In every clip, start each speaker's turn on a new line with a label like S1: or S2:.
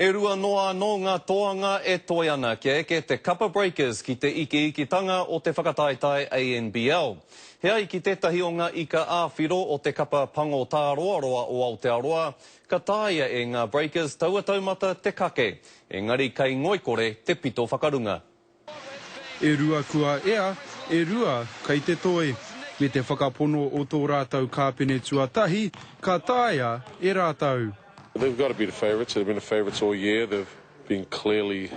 S1: E rua noa anō ngā toanga e toe ana kia eke te Kapa Breakers ki te ikiikitanga o te whakataetae ANBL. He ai ki tētahi o ngā ika ā-whiro o te kapa pango tāroaroa o Aotearoa, ka taea e ngā Breakers taua taumata te kake, engari kei ngoikore te pito whakarunga.
S2: E rua kua ea, e rua kei te toe. Me te whakapono o tō rātou kāpene tuatahi, ka taea e rātou.
S3: They've got to be the favourites, they've been the favourites all year, they've been clearly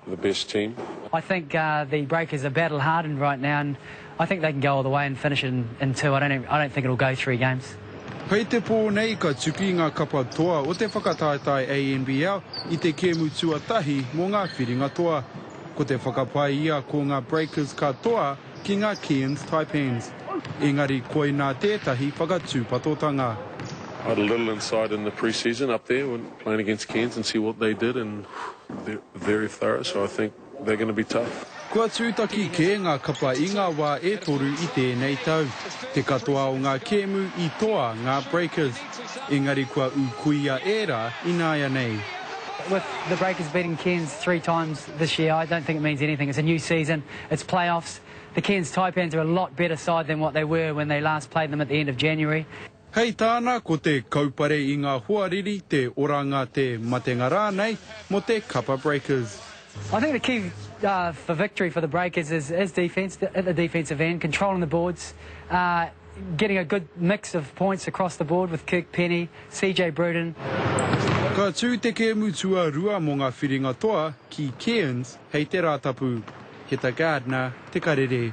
S3: the best team.
S4: I think the Breakers are battle hardened right now and I think they can go all the way and finish it in, in two. I don't, I don't think it'll go three games.
S2: Hei te pō nei ka tuki ngā kapa toa o te whakataetae ANBL i te kēmu tuatahi mō ngā whiringa toa. Ko te whakapae ia ko ngā Breakers ka toa ki ngā Cairns Taipans. Engari koinā tētahi whakatūpatotanga.
S3: I had a little insight in the pre-season up there when playing against Cairns and see what they did and they're very thorough so I think They're gonna be tough.
S2: Kua tūtaki kē ngā kapa i ngā wā e toru i tēnei tau. Te katoa o ngā kēmu i toa ngā Breakers. Engari kua ūkuia ērā ināianei.
S4: With the Breakers beating Cairns three times this year, I don't think it means anything. It's a new season, it's playoffs. The Cairns Taipans are a lot better side than what they were when they last played them at the end of January.
S2: Hei tāna, ko te kaupare i ngā hoariri, te oranga, te matenga rānei, mō te kapa Breakers.
S4: I think the key uh, for victory for the Breakers is, is defence, at the defensive end, controlling the boards, uh, getting a good mix of points across the board with Kirk Penny, CJ Bruton.
S2: Ka tū te kēmu tuarua mō ngā whiringa toa ki Cairns hei te Rātapu. Heta Gardner, Te Karere.